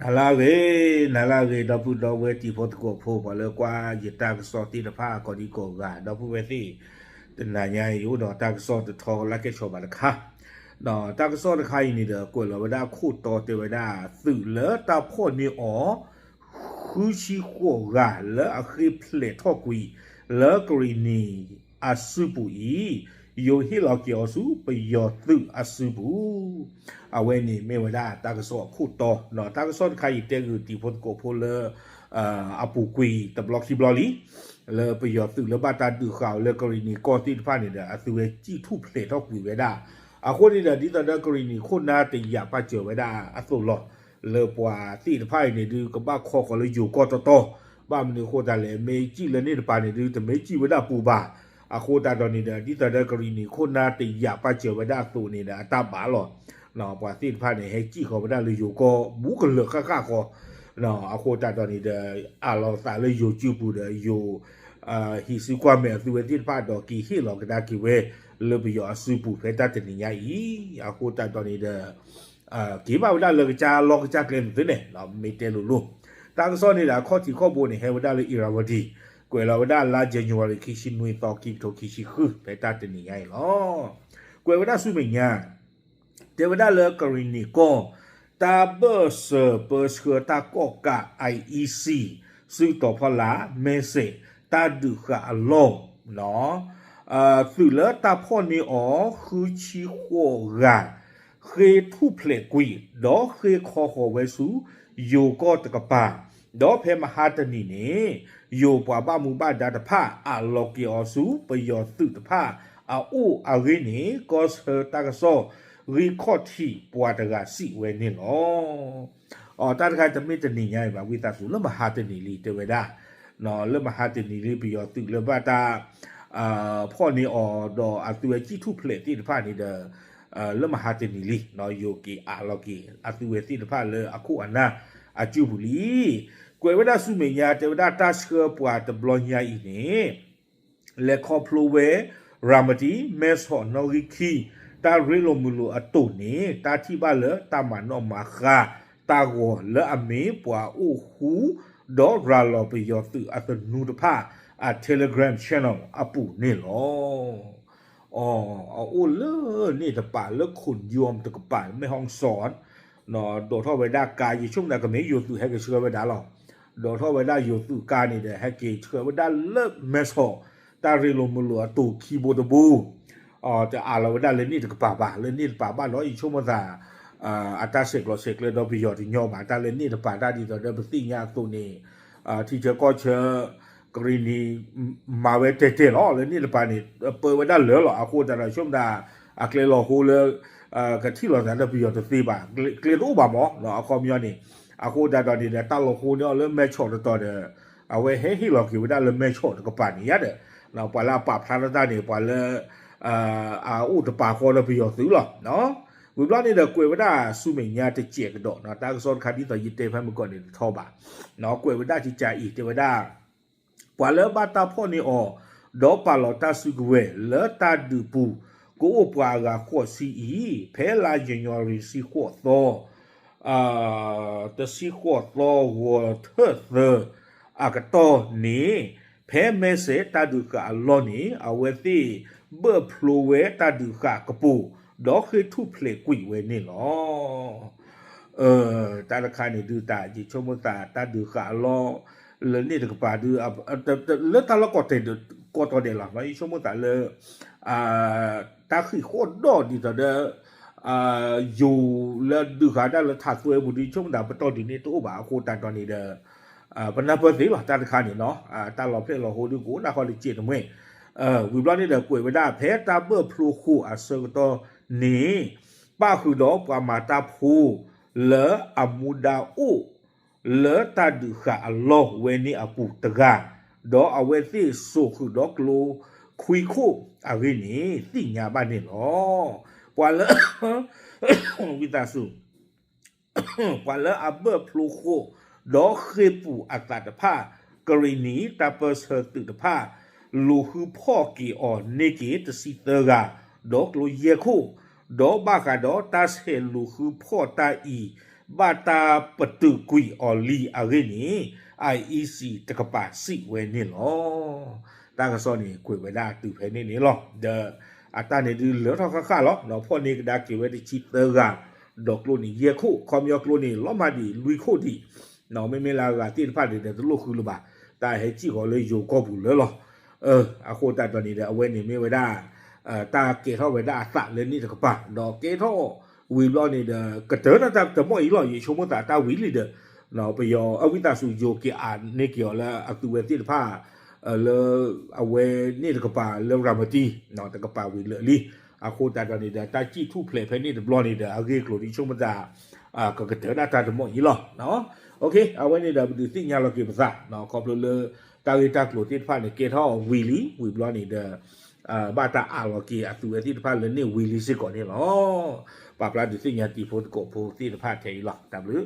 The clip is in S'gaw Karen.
နၤလၢအဂ့ၤ, နၤလၢအဂ့ၤ ဒီပုၢ်ဒီဝဲၢ်တံၤဖိသကိးဖိ ပှၤလၢကွၢ်ယတၢ်ကစီၣ်သ့ၣ်တဖၣ်ကိးဒံကိးဂၤ ဒီပုၢ်ဝဲၢ်သ့ၣ်, တနၤညါအံၤ အိၣ်ဒီးတၢ်ကစီၣ်တထီလၢကဲဆီးဘၣ်တခါ, ဒီးတၢ်ကစီၣ်တခါအံၤန့ၣ်ဒီး ကွဲးလီၤဝဲဒၣ်ခိၣ်တီတဲဝဲဒၣ် သုးလၢတၢ်ဖီၣ်န့ၢ်အီၤ ဃုဆံဃိးဂၤလၢအဃ့ဖျဲးထီၣ်ကွံာ် လၢကရံၣ်နံၣ်အစုပူၤအံၤ ယိၤဟ့ၣ်လီၤက့ၤအီၤဆူပယီၤသုးအစုပူၤ, အဝဲန့ၣ်မ့ၢ်ဝဲဒၣ်တၢ်ကစီၣ်အခိၣ်တီ, ဒီးတၢ်ကစီၣ်တခါအံၤတဲဂုာ်တံၤဖိသကိးဖိလၢ အပူၤကွံာ်တဘျီခံဘျီလံ, လၢပယီၤသုးလၢဘၣ်တၢ်ဒုးဃာ်အီၤလၢကရံၣ်နံၣ်ကီၢ်သ့ၣ်တဖၣ်န့ၣ်ဒီး အသုဝဲစံၣ်ထူၣ်ဖျဲးထီၣ်ကွံာ်ဝဲဒၣ်, အဃိန့ၣ်ဒီး ဒ်သိးဒီးကရံၣ်နံၣ်ခိၣ်နၢ်တယာ်ပာ်စၢၤဝဲဒၣ်အသိးလီၤ, လၢပှၤသ့ၣ်တဖၣ်အံၤန့ၣ်ဒုး ကဘၣ်ခီဃီၤလၢယိၤကီၢ်တီတီ, ဘၣ်မနုၤအဃိသတးလဲၣ် မ့ၢ်စံၣ်လၢန့ၣ်တပၤန့ၣ်ဒုး တမ့ၢ်စံၣ်ဝဲဒၣ်ပူၤဘၣ်, အဃိသတးဒီးန့ၣ်ဒီး ဒ်သိးဒီးကရံၣ်နံၣ်ခိၣ်နၢ်တယာ်ပာ်စၢၤဝဲဒၣ်အသိးန့ၣ်ဒီး အတၢ်ဘၣ်လီၤ, ပှၤသ့ၣ်တဖၣ်န့ၣ် ဟဲစံၣ်ဃီၤဝဲဒၣ်လၢယိၤကီၢ်ဘူးကလၢာ်ဃၣ်ဃၣ်ဃီ, အဃိသတးဒီးန့ၣ်ဒီး အးလီၤသးလၢယိၤစုပူၤဒီးယိၤ ဟံးစုကွၢ်မဲာ်အသုဝဲသ့ၣ်တဖၣ်ဒီးက့ၤဟ့ၣ်လီၤကဒါက့ၤဝဲ လၢပယီၤအစုပူၤဖဲတၢ်တနံၤညါအံၤ, အဃိသတးဒီးန့ၣ်ဒီး က့ၤဘၣ်ဝဲဒၣ်လၢကစၢ်လီၢ်ကစၢ်ကျဲန့ၣ်သုန့ၣ် မ့ၢ်တဲလိၤလိၤ, တၢ်ကစီၣ်န့ၣ်ဒီးအခီၣ်ထံးခီၣ်ဘိန့ၣ် ဟဲဝဲဒၣ်လၢ Irrawaddy, ကွဲးလီၤဝဲဒၣ်လါ January ခံဆံနွံသီ ခံကထိခံဆံဃု ဖဲတၢ်တနံၤညါအံၤလီၤ, ကွဲးဝဲဒၣ်ဆူမဲာ်ညါ တဲဝဲဒၣ်လၢကရံၣ်နံၣ်ကီၢ် တၢ်ဘၢၣ်စၢၤပၢဆှၢတၢ်ကီၣ်ကး IEC စုတီၤဖီလာ် မဲစဲး တၢ်ဒုးဃာ်အလီၢ်, သုးလၢတၢ်ဖီၣ်န့ၢ်အီၤ ဃုဆံဃိးဂၤ ဃ့ထူၣ်ဖျဲးကွံာ် ဒီးဃ့ခီဃီၤဝဲဆူ ယိၤကီၢ်တကပၤ, ဒီးဖဲမဟါတနံၤန့ၣ် ယိၤပှၤဘၣ်မူဘၣ်ဒါတဖၣ် အးလီၤက့ၤအီၤဆူ ပယီၤသုးတဖၣ်အအိၣ်အဂ့ၢ်န့ၣ် ကီၢ်ဆၢတၢ်ကစီၣ် ဂံၢ်ခီၣ်ထံးပှၤတဂၤစံးဝဲန့ၣ်လီၤ. အတၢ်တခါတမ့ၢ်တနံၤညါအံၤဘၣ် ဝံသးစူၤ လၢမဟါတနံၤလံတဲဝဲဒၣ်, လၢမဟါတနံၤလံ ပယီၤသုးလၢဘၣ်တၢ် ဖီၣ်န့ၢ်အီၤဒီးအသုဝဲစံၣ်ထူၣ်ဖျဲးသ့ၣ်တဖၣ်န့ၣ်ဒီး လၢမဟါတနံၤလံ ယိၤက့ၤအးလီၤက့ၤ အသုဝဲသ့ၣ်တဖၣ်လၢအခိၣ်အနၢ်အစုပူၤလံ, ကွဲးဝဲဒၣ်ဆူမဲာ်ညါ တဲဝဲဒၣ်တၢ်ဆှၢပှၤတဘျီညါအံၤန့ၣ် လဲၤခီဖျိဝဲ ရၤမတံ မဲဆီးနီၣ်ဂံၢ်ခံ တၢ်ရ့လိာ်မုာ်လိာ်အသိးန့ၣ် တၢ်ထံၣ်ဘၣ်လၢတၢ်မၤနီၣ်မၤဃါ တၢ်ဂီၤလၢအမ့ၢ်ပှၤအိၣ်ဃူ ဒီးရၤလီၤပယီၤသုးအသနူတဖၣ် အ Telegram channel အပူၤန့ၣ်လီၤ. အအိၣ်လၢန့ၣ်တပၤလၢခိၣ်ယီၢ်တကပၤ မဲၣ်ဟီၣ်စီၣ် ဒိးထီၣ်ဝဲဒၣ်ကါ ယဆိကမိၣ်ကမ့ၢ်ယိၤသုးဟဲက့ၤဆှၢဝဲဒၣ်လီၤ. ဒိးထီၣ်ဝဲဒၣ်ယိၤသုးကါန့ၣ်ဒီး ဟဲက့ၤဆှၢဝဲဒၣ်လၢမဲဆီး တၢ်ရ့လိာ်မုာ်လိာ်အသိးခံဘိတဘိ, တအးလီၤဝဲဒၣ်လၢန့ၣ်တကပၤဘၣ်. လၢန့ၣ်တပၤဘၣ်ဒီး ယဆိကမိၣ်သး အတၢ်ဆဲးကျိးဆဲးကျၢဒီးပယီၤတညီဘၣ်. တၢ်လၢန့ၣ်တပၤတၢ်ဒ်သိးဒီးပသ့ၣ်ညါအသိးန့ၣ် ထံဆၢကီၢ်ဆၢ ကရံၣ်နံၣ် မၤဝဲတဲာ်တဲာ်လီၤ. လၢန့ၣ်တပၤန့ၣ် ပၢဝဲဒၣ်လၢာ်လီၤ. အဃိသတးဒီး ဆိကမိၣ်သး အကျဲလီၤဟိလၢ ကထံၣ်လိာ်သးလၢပယီၤတသ့ဘၣ်. ကျဲတအိၣ်ဘၣ်မး အခီပညီန့ၣ်. အဃိသတးဒီးန့ၣ်ဒီး တၢ်လီၤဟိန့ၢ်အီၤလၢမဲဆီးတတီၤဒီး အဝဲဟဲဟ့ၣ်လီၤက့ၤဝဲဒၣ်လၢမဲဆီးတကပၤန့ၣ်ယါဒီး ပှၤလၢအပာ်ဖျါထီၣ်တၢ်န့ၣ် ပှၤလၢ အအိၣ်တပၤဃီဒီးပယီၤသုးလီၤ. ဝံၤဘျီန့ၣ်ဒီး ကွဲးဝဲဒၣ်ဆူမဲာ်ညါတစဲးကဒီး တၢ်ကစီၣ်တခါဒ်သိးယတဲဖဲမုၢ်ကီၢ်န့ၣ်တထီဘၣ်. ကွဲးဝဲဒၣ်ကကးအံၤ တဲဝဲဒၣ် ပှၤလၢဘၣ်တၢ်ဖီၣ်န့ၢ်အီၤ ဒီးပာ်လီၤတၢ်စုကဝဲၤလၢတၢ်ဒုးပူၤ ကအိၣ်ပှၤအဂၤဃိးဆံအံၤ ဖဲလါယနူၤအါရံၤတဆံဃိးသီ တဆံဃိးသီဂီၤထၢၣ်သၢ အကတီၢ်န့ၣ် ဖဲမဲစဲးတၢ်ဒုးဃာ်အလီၢ်န့ၣ် အဝဲသ့ၣ်ဘၢၣ်ဖျိဝဲတၢ်ဒုးဃာ်ကပိာ် ဒီးဃ့ထူၣ်ဖျဲးကွံာ်ဝဲန့ၣ်လီၤ. တၢ်တခါန့ၣ်ဒုးတၢ် ယဆိကမိၣ်သးတၢ်ဒုးဃာ်အလီၢ် လၢန့ၣ်တကပၤဒုး လၢတၢ်လီၢ်ကိးတီၤဒဲးလီၤ. ယဆိကမိၣ်သးလၢ တၢ်ဃံးဃီၣ်ဒီၣ်ဒ်သိးဒီး ယိၤလၢဒုးဃာ်ဒၣ်လၢထးသွဲပူၤဒုး ယဆိကမိၣ်သးပတီၢ်ဒုးန့ၣ်တအိၣ်ဘၣ်. အဃိသတးဒီးန့ၣ်ဒီး ပနၢ်ပၢၢ်သ့လီၤ တၢ်တခါန့ၣ်နီၤ တၢ်လီၤဖျဲၣ်လီၤဟိဒုးကအိၣ်ဒၣ်ဃီတစဲးတမှဲၣ်. ဝံၤဘျီန့ၣ်ဒီး ကွဲးဝဲဒၣ်ဖဲတၢ်ဘၢၣ်ဖျိဃိာ်အဆၢကတီၢ်န့ၣ် ပၣ်ဃုာ်ဒီးပှၤမၤတၢ်ဖိလၢအမူဒါအိၣ် လၢတၢ်ဒုးဃာ်အလီၢ်ဝဲန့ၣ်အပူၤတဂၤ, ဒီးအဝဲသ့ၣ်စိာ်ဃုာ်ဒီးကျိခွံခိၣ်အဂ့ၢ်န့ၣ် သ့ၣ်ညါဘၣ်န့ၣ်လီၤ. ပှၤလၢ ဝံသးစူၤ ပှၤလၢအဘၢၣ်ဖျိဃိာ် ဒီးဃ့ၢ်ပူၤအသးတဖၣ် ကရံၣ်နံၣ်တၢ်ပၢၢ်ဆၢသုးတဖၣ် လူၤဃုဖီၣ်က့ၤအီၤန့ၢ်က့ၤတဆံသၢဂၤ ဒီးကျိယဲၢ်ခိၣ်, ဒီးဘၣ်ဃးဒီးတၢ်ဆဲးလူၤဃုဖီၣ်တၢ်အံၤ ဘၣ်တၢ်ပတုာ်ကွံာ်အီၤလံအဂ့ၢ်န့ၣ် IEC တကပၤစံးဝဲန့ၣ်လီၤ. တၢ်ကစီၣ်န့ၣ် ကွဲးဝဲဒၣ်အတုၤဖဲန့ၣ်န့ၣ်လီၤ. ဒီးအတၢ်န့ၣ်ဒုးလၢထီၣ်ဃၣ်ဃၣ်လီၤ. ဒီးဖီၣ်န့ၢ်ကဒါက့ၤဝဲတဆံသၢဂၤ, ဒီးကျိန့ၣ်ယဲၢ်ခိၣ်, ခီပညီကျိန့ၣ် လီၤမၢ်ဒံးလွံၢ်ခိၣ်ဒံး မ့မ့ၢ်လၢအဂၤသ့ၣ်တဖၣ်န့ၣ်ဒီးတလိၣ်ဃုလၢၤဘၣ်, တၢ်ဟဲစံၣ်ဃီၤလၢယိၤကီၢ်ပူၤလၢလီၤ. အဃိသတးဒီးန့ၣ်ဒီး အဝဲန့ၣ်မ့ၢ်ဝဲဒၣ် တၢ်ကဲထီၣ်ဝဲဒၣ်အသးလၢန့ၣ်တကပၤ, ဒီးကဲထီၣ်ဝံၤဘျီန့ၣ်ဒီး ကတၢၢ်တၢ်တမီၣ်အံၤလီၤ. ယဆိကမိၣ်သးတၢ်ဝံၤလံဒီး ပယီၤအဝံသးစူၤယိၤက့ၤအါန့ၢ်က့ၤအီၤလၢအသုဝဲသ့ၣ်တဖၣ် လၢအဝဲန့ၣ်တကပၤလၢရၤမတံ တကပၤဝံၤလၢာ်လံ. အဃိသတးဒီးန့ၣ်ဒီး တၢ်စံၣ်ထူၣ်ဖျဲးဖဲန့ၣ်တဘျီန့ၣ်ဒီး အဂ့ၢ်အကျိၤဒ်ဆိကမိၣ်သး ကကတၢၢ်ဒၣ်တၢ်တမီၣ်အံၤလီၤ. အဝဲန့ၣ်ဒီးပဒုးသ့ၣ်ညါလီၤက့ၤပသး ခီဖျိလၢ တၢ်ဂ့ၢ်တၢ်ကျိၤသ့ၣ်တဖၣ်န့ၣ် ကဲထီၣ်ဝံၤလံ ဝံၤဘျီန့ၣ်ဒီး ဘၣ်တၢ်အးလီၤက့ၤအသုဝဲသ့ၣ်တဖၣ်လၢန့ၣ်ဝံၤလံစ့ၢ်ကီးန့ၣ်လီၤ. ပာ်ဖျါဒုးသ့ၣ်ညါတံၤဖိသကိးဖိသ့ၣ်တဖၣ်ထဲအံၤလီၤ. တၢ်ဘျုး